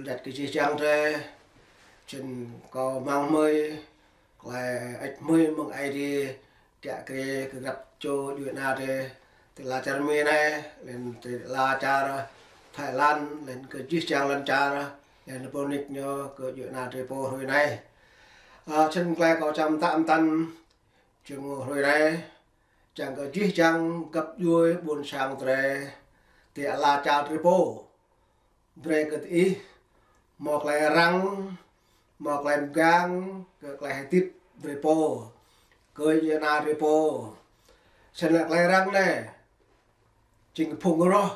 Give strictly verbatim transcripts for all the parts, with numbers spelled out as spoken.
Đăt kơ jih jang drơi, čun kâo mơ̆ng mơi, klei ăč mơi mơ̆ng Aê Diê, kiă kriê kơ grăp čô djuê ana drơi, ti ala čar Mi anai, lĕn ti ala čar Thái Lan, lĕn kơ jih jang lŏn čar, lĕn pô nik ñu kơ djuê ana drơi pô hrơi anai. Ơ, čun klei kâo čăm tăm tăn, čun hrơi anai, čang kơ jih jang găp djuê ƀuôn sang drơi, ti ala čar drơi pô. Brơi kơ diih, hmâo klei răng, hmâo klei mgang, kơ klei hơdip drơi pô, kơ djuê ana drơi pô. Snăn klei răng anai, jing phung roh,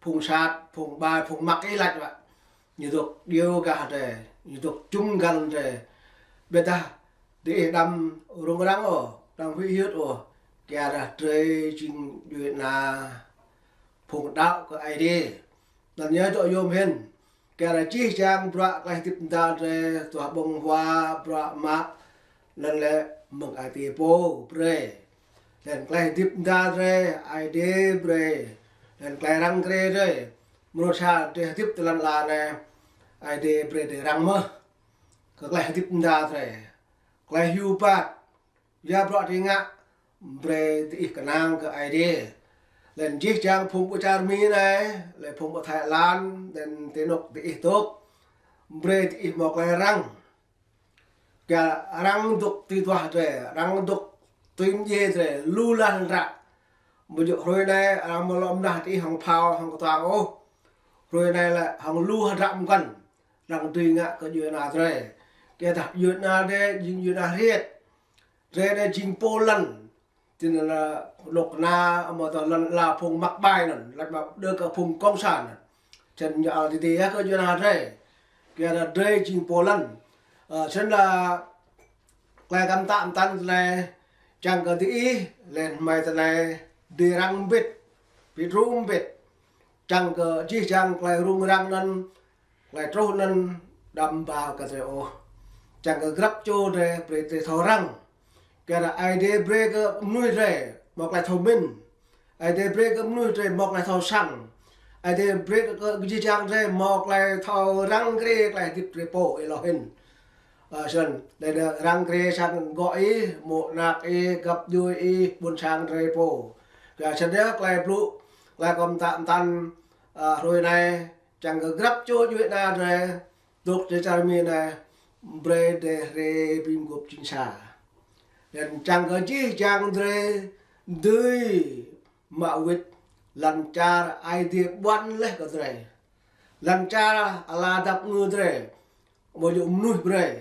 phung sat, phung ƀai, phung măk ih lač wă. Ñu dôk điêu gah drơi, ñu dôk čum găn drơi. Ƀiădah diih đăm rŭng răng ôh, đăm huĭ hyưt ôh. Kyuadah drơi jing djuê ana phung đaŏ kơ Aê Diê. Anăn ñu dôk yôm hĭn. Kyuadah jih jang bruă klei hơdip mda drơi, tuah ƀơ̆ng huă, bruă mă, anăn lĕ mơ̆ng Aê Diê pô brơi. Lĕn klei hơdip mda drơi, Aê Diê brơi. Lĕn klei răng kriê drơi, mrô sa drơi hơdip ti lăn ala anai, Aê Diê brơi drơi răng mơh. Kơ klei hơdip mda drơi, klei hyu bat, ya bruă drơi ngă, brơi diih kơnang kơ Aê Diê. Lĕn jih jang phung ƀơi čar Mi anai, lĕ phung ƀơi Thái Lan, lĕn ti anôk diih dôk, brơi diih hmâo klei răng. Kyua răng dôk tui tuah drơi, răng dôk tui mdjiê drơi, lu lăn hră. Ƀu djơ̆ hrơi anai, arăng amâo lŏ mnah diih hŏng phao, hŏng kơtuang ôh. Hrơi anai lĕ hŏng lu hră mkăn, arăng dưi ngă kơ djuê ana drơi. Kyuadah djuê ana drơi, jing djuê ana hriêt. Drơi anai jing pô lăn. Ti anăn lĕ anôk kơna amâodah lăn ala phung măk ƀai anăn, lač mă đơ kơ phung cộng sản anăn. Čun ñu ăl tĭ tĭ yơh kơ djuê ana drơi. Kyuadah drơi jing pô lăn. Ơ, čun lĕ klei kăm tăm tăn tơlơi čang kơ diih, lĕn hmei tơlơi dưi răng mbĭt, bi đru mbĭt. Čang kơ jih jang klei rŭng răng anăn, klei truh anăn đăm ba kơ drơi ôh. Čang kơ grăp čô drơi brơi drơi thâo răng. Kyuadah Aê Diê brơi kơ mnuih drơi hmâo klei thâo mĭn. Aê Diê brơi kơ mnuih drơi hmâo klei thâo săng. Aê Diê brơi kơ, kơ jih jang drơi hmâo klei thâo răng kriê klei hơdip drơi pô êlâo hĭn. Ơ, snăn, lĕ răng kriê sang gŏ ih, mô̆ anak ih, găp djuê ih, ƀuôn sang drơi pô. Kyua snăn yơh klei blŭ, klei kăm tăm tăn, ơ, hrơi anai, čang kơ grăp čô djuê ana drơi, dôk ti čar Mi anai, brơi drơi hriê bi mguôp jing sa. Lĕn čang kơ jih jang drơi dưi mă wĭt lăn čar Aê Diê ƀuăn leh kơ drơi. Lăn čar ala dăp ngư drơi, amâo djơ̆ mnuih brơi,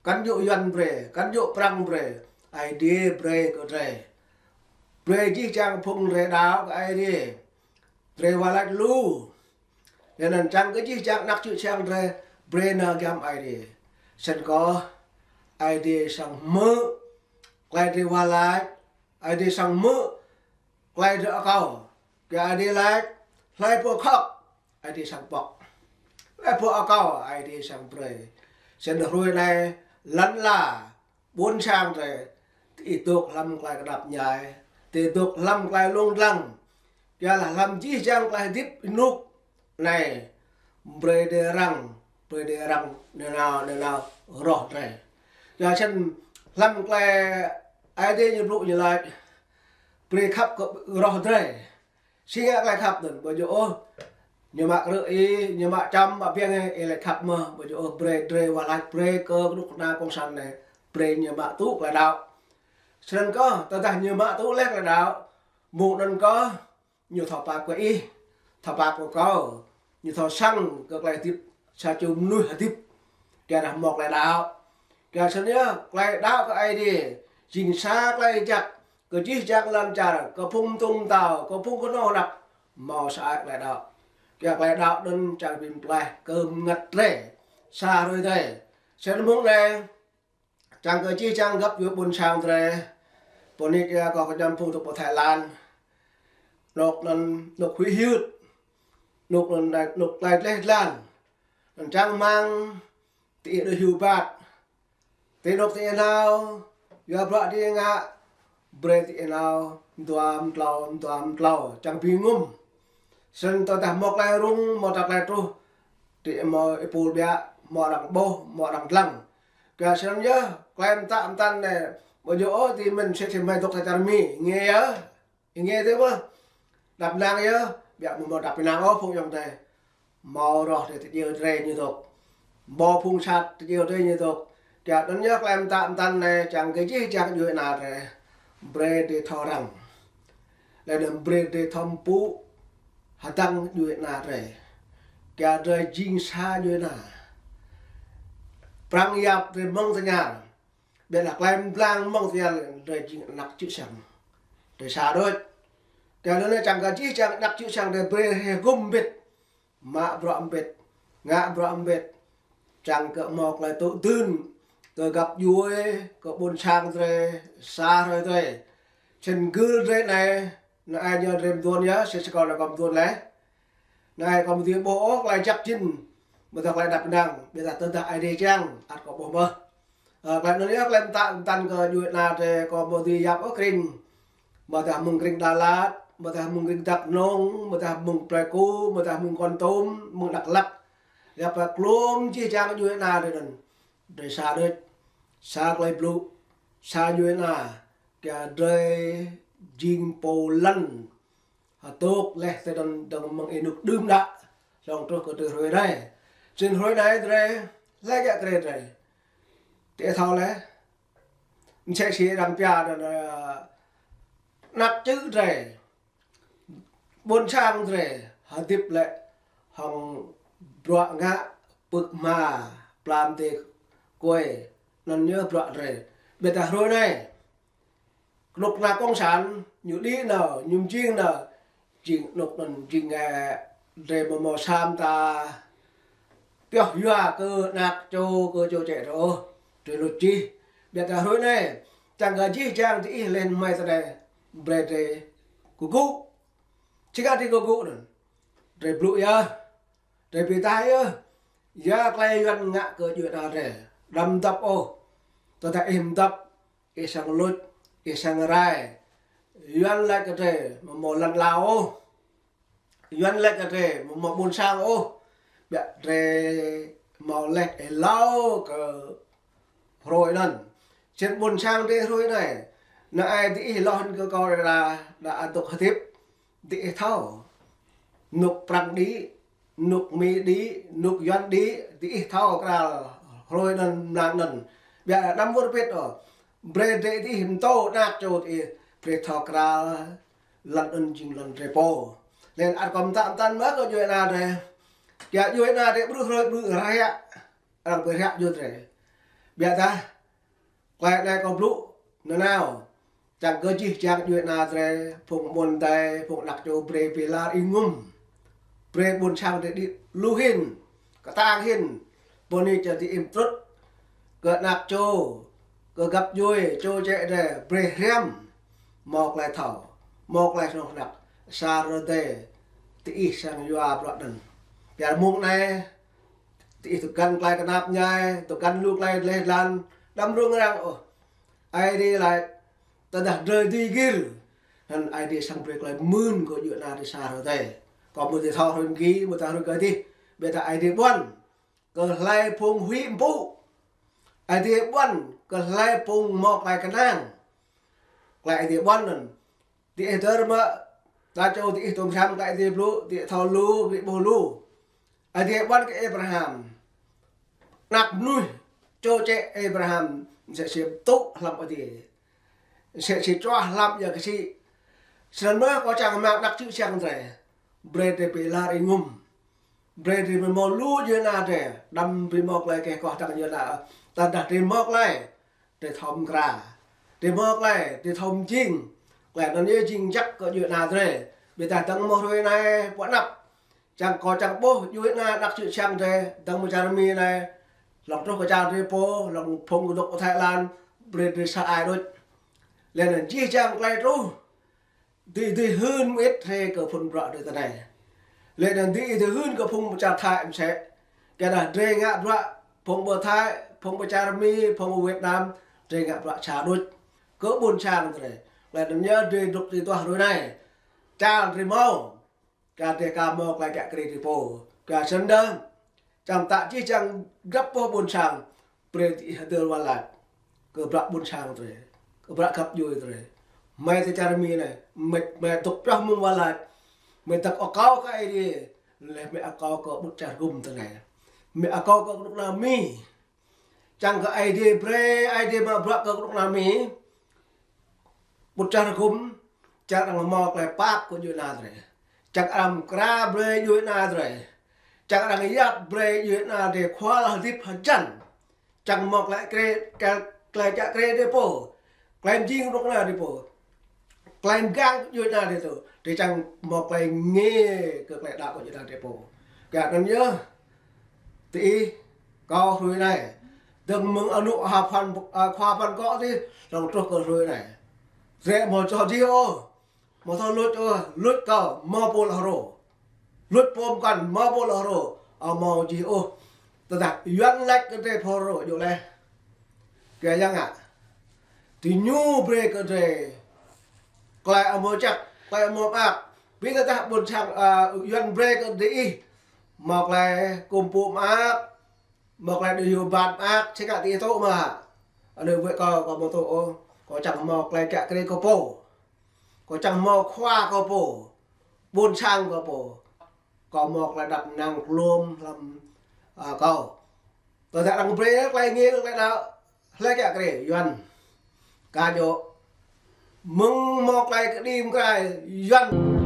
kăn djơ̆ Yuăn brơi, kăn djơ̆ Prăng brơi, Aê Diê brơi kơ drơi. Brơi jih jang phung drơi đaŏ kơ Aê Diê, drơi wah lač lu. Lĕ anăn čang kơ jih jang anak čư̆ čhiăng drơi brơi nao giăm Aê Diê. Snăn kơh Aê Diê srăng hmư̆ klei drơi wah lač, Aê Diê srăng hmư̆ klei drơi akâo. Kyua Aê Diê lač, hlei pô khŏk, Aê Diê srăng pŏk. Hlei pô akâo, Aê Diê srăng brơi. Snăn hrơi anai, lăn ala, ƀuôn sang drơi, diih dôk hlăm klei knap mñai, diih dôk hlăm klei lông dlăng. Kyuadah hlăm jih jang klei hơdip ênuk anai, brơi drơi răng, brơi drơi răng nanao nanao roh drơi. Kyua snăn hlăm klei Aê Diê ñu blŭ ñu lač, brơi khăp kơ roh drơi. Si ngă klei khăp anăn, ƀu djơ̆ ôh ñu mă krư̆ ih, ñu mă čăm, mă biêng ih, ih lač khăp mơh, ƀu djơ̆ ôh, brơi drơi wah lač, brơi kơ knŭk kna cộng sản anai, brơi ñu mă tŭ klei đaŏ. Snăn kơh, tơdah ñu mă tŭ leh klei đaŏ, mơ̆ng anăn kơh, ñu thâo pap kơ ih, thâo pap kơ kâo, ñu thâo săng kơ klei hơdip sa čô mnuih hơdip. Kyuadah hmâo klei đaŏ. Kyua snăn yơh, klei đaŏ kơ Aê Diê, jing sa klei jăk, kơ jih jang lăn čar, kơ phung mtŭng mtao, kơ phung kơnŏ hnăp, hmâo sa ai klei đaŏ. Kyua klei đaŏ anăn čang bi mtlaih kơ mngăt drơi, sa hrơi drơi. Snăn mơ̆ng anai, čang kơ jih jang găp djuê ƀuôn sang drơi, pô nik yơh kâo kñăm phung dôk pơ Thái Lan, anôk anăn, anôk huĭ hyưt, anôk anăn, anôk klei dleh dlan, anăn čang hmăng, diih đuĕ hyu bat, ti anôk diih nao, yua bruă diih ngă, brơi diih nao, mdua mtlâo, mdua mtlâo, čang bi ngŭm. Snăn tơdah hmâo klei rŭng, hmâo ta klei truh, Ti mơ̆ ih pul biă, mơ̆ arăng ƀuh, mơ̆ arăng lăng. Kơ sĭt yơh, klem tăk mơtăn anai, ƀu djơ̆ ôh ti mĭn sĭt sĭt mơ̆ dŏ ta čar Mi, ngă yơh. Ngă tui mơ̆. Đăp năng yơh, biă mơ̆ mơ̆ đăp năng ôh phung yŏng tơi. Mơ̆ rŏh tơi tơjeo drơi ñu dŏ. Ƀu phung sat tơjeo drơi ñu dŏ. Kơ anŭn yơh klem tăk mơtăn anai čang kơ jih jang djuai ana drơi. Brơi drơi thâo răng. Laih anŭn brơi drơi thâo mpŭ hơdăng djuai ana drơi. Kơ drơi jing sa djuai ana. Prăng yap drơi mơ̆ng tơña. Biă lah klem blang mơ̆ng tơña drơi jing anak čư̆ siăng. Drơi sa đôč. Kơ anŭn čang kơ jih jang anak čư̆ siăng drơi brơi hơgŭm mbĭt. Mă bruă mbĭt, ngă bruă mbĭt, čang kơ mơ̆ klei tŭ dưn kơ găp djuai, kơ ƀôn sang drơi, sa hrơi drơi. Sĭt gưl drơi anai, anai ñu drơi mơduôn yơh, sĭt sĭt kâo anai kâo mơduôn laih. Anai kâo mơduôn ƀuh ôh klei jăk jĭn, mơ̆ tơdah klei đăp năng, biă tơdah Ơi Adai čang, ăt kâo ƀuh mơ̆. Ơ, klei anŭn yơh, klem tăk mơtăn kơ djuai ana drơi kâo ƀu dưi yap ôh kring. Mơ̆ tơdah mơ̆ng kring Đà Lạt, mơ̆ tơdah mơ̆ng kring Đắk Nông, mơ̆ tơdah mơ̆ng Pleiku, mơ̆ tơdah mơ̆ng Kon Tum, mơ̆ng Dak Lak. Yap pơ klum jih jang djuai ana drơi anŭn. Drơi sa đôč, sa klei blŭ, sa djuai ana, kơ drơi jing pô lăn. Hơtŭk laih tơdơi dơ̆ng mơ̆ng ênuk đưm đă, hlŏng truh kơ tơ hrơi anai. Sĭt hrơi anai drơi, laih kơ drơi drơi. Tơ thâo laih. Msĕ si arăng pia anŭn, ơ, anak čư̆ drơi. Ƀôn sang drơi, hơdip lĕ hăng bruă ngă pưk hma, plam tê kuê, anŭn yơh bruă drơi. Biă tơdah hrơi anai. Kơnuk kơna kông sản, ñu đĭ nao, ñu mjing nao, jing kơnuk anŭn jing, ơ, drơi mơ̆ mơ̆ sam ta pioh yua kơ anak čô, kơ čô čĕ rŏh, drơi lŭt jih. Biă tơdah hrơi anai, čang kơ jih jang diih laih anŭn hmâo tơdơi, brơi drơi kơgŭ. Či kơ drơi kơgŭ anŭn. Drơi blŭ yơh. Drơi bi tah yơh. Yua klei Yuan ngă kơ djuai ana drơi. Đăm dăp ôh. Tơdah ih mdăp, ih sang lŭč, ih sang rai. Yuan laĭ kơ drơi, mơ̆ mơ̆ lăn ala ôh. Yuan laĭ kơ drơi, mơ̆ mơ̆ ƀôn sang ôh. Biă drơi mơ̆ laih ih lao kơ hrơi anŭn. Sĭt ƀôn sang drơi hrơi anai. Anai diih lŏn kơ kâo đa, đa adôk hơdip. Diih thâo. Anŭk Prăng đĭ, anŭk Mi đĭ, anŭk Yuan đĭ, diih thâo kral hrơi anŭn mlam anŭn. Biă đăm wơr bĭt ôh. Brơi drơi diih mtô anak čô diih, brơi thâo kral lăn anŭn jing lăn drơi pô. Laih anŭn ăt kâo mtă mơtăn mơ̆ kơ djuai ana drơi. Kơ djuai ana drơi ƀrư̆ hrơi ƀrư̆ ră. Arăng pơră djuai drơi. Biă tah, klei anai kâo blŭ nanao. Čang kơ jih jang djuai ana drơi, phung ƀôn đai, phung anak čô brơi pơlar ih ngŭm. Brơi ƀôn sang drơi đĭ lu hĭn, kơtang hĭn. Bơ anai čang diih mtrŭt kơ anak čô, kơ găp djuai, čô čĕ drơi, brơi hriăm. Mơ̆ klei thâo, mơ̆ klei hnoh hnăk, sa rơdê, diih sang yua bruă anŭn. Biă mơ̆ng anai, diih tŭ găn klei kơnap ñai, tŭ găn lu klei laih lăn, đăm rŭng răng ôh. Ơi Adai laĭ, tơdah drơi dưi gir, anŭn Ơi Adai sang brơi klei mơ̆n kơ djuai ana drơi sa rơdê. Kâo mơ̆ tơdah thâo hrơi mgi, mơ̆ tơdah hrơi kơ dih, biă tah Ơi Adai ƀuăn kơ hlơi phung huĭ mpŭ. Ơi Adai ƀuăn kơ hlơi phung mơ̆ klei kơnang. Klei Ơi Adai ƀuăn anŭn. Diih dơ̆r mơ̆, ta čô diih tŭm sam klei Ơi Adai blŭ, diih thâo lu, diih ƀuh lu. Ơi Adai ƀuăn kơ Abraham. Anak mơnuih, čô čĕ Abraham, msĕ si tŭ hlăm Ơi Adai. Msĕ si čuah hlăm ia kơsĭ. Snăn mơ̆ kâo čang hmăng anak čư̆ siăng drơi. Brơi drơi pơlar ih ngŭm. Brơi drơi mơ̆ mơ̆ lu djuai ana drơi. Đăm brơi mơ̆ klei kơ kâo tang djuai ana. Tơdah drơi mơ̆ klei. Drơi thâo mkra. Drơi mơ̆ klei, drơi thâo mjing. Klei anŭn yơh jing jăk kơ djuai ana drơi. Biă tah dơ̆ng mơ̆ hrơi anai, pơ anăp. Čang kâo čang ƀuh, djuai ana anak čư̆ siăng drơi, dơ̆ng mơ̆ čar Mi anai. Hlŏng truh kơ čar drơi pô, hlŏng phung kơdŏk kơ Thái Lan, brơi drơi sa ai đôč. Laih anŭn jih jang klei truh. Dưi, dưi hưn mơit hrơi kơ phung bruă drơi tơ anai. Laih anŭn dưi, dưi hưn kơ phung pơ čar Thái msĕ. Kơ dah drơi ngă bruă phung pơ Thái, phung pơ čar Mi, phung pơ Việt Nam, drơi ngă bruă sa đôč. Kơ ƀôn sang drơi. Laih anŭn yơh drơi dŏ tui tuah hrơi anai. Čar drơi mâo. Kơ drơi ka mâo klei kiă kriê drơi pô. Kơ sĭt dah. Čang ta čih čang grăp pô ƀôn sang, brơi ti ih hơdơr wah lač kơ bruă ƀôn sang drơi, kơ bruă găp djuai drơi. Mơi tơ čar Mi anai, mơi, mơi dŏ pioh mơ̆ng wah lač, mơi dŏ akâo kơ Aê Diê, lĕ mơi akâo kơ ƀut čar gum tơ anai. Mơi akâo kơ kơnuk kơna Mi. Čang kơ Aê Diê brơi, Aê Diê mă bruă kơ kơnuk kơna Mi. Ƀut čar gum, čang arăng hmâo tơlơi pap kơ djuai ana drơi. Čang arăng mơkra brơi djuai ana drơi. Čang arăng yap brơi djuai ana drơi khua hơdip hơjăn. Čang hmâo tơlơi krê, tơlơi, tơlơi kiă krê drơi pô. Tơlơi mjing kơnuk kơna drơi pô. Tơlơi mgang djuai ana drơi tơ. Drơi čang hmâo tơlơi ngă kơ tơlơi đaŏ kơ djuai ana drơi pô. Kơ anŭn yơh. Ti ih, kâo hrơi anai. Dơ̆ng mơ̆ng anŭn ha păn, a, khua păn kŏ ti, lăng truh kơ hrơi anai. Drơi hmâo čoh dih ôh. Hmâo thâo luč ôh, luč kâo, hmâo pô lŏ hrô. Luč pô mơkăn, hmâo pô lŏ hrô. Ơ hmâo dih ôh. Tơdah Yuan lač kơ drơi pô hrô, djơ̆ laih. Kơ yang ngă. Ti ñu brơi kơ drơi. Tơlơi hmâo čăk, tơlơi hmâo mơak. Ƀing tơdah ƀôn sang, a, Yuan brơi kơ drơi ih. Hmâo tơlơi kơkuh pơpŭ mơak. Hmâo tơlơi đuaĭ hyu ƀat mơak, čih kă ti ih tŭ mơ̆. Anai wơ̆t kâo, kâo hmâo tŭ ôh. Kâo čang hmâo tơlơi kiă krê kơ pô. Kâo čang hmâo khua kơ pô. Ƀôn sang kơ pô. Kâo hmâo tơlơi đăp năng klôm hlăm, a, kâo. Tơdah arăng brơi tơlơi ngă, tơlơi đaŏ, tơlơi kiă krê, Yuan. Kơ djơ̆. Mơ̆ng hmâo tơlơi kơđi mơkra, Yuan.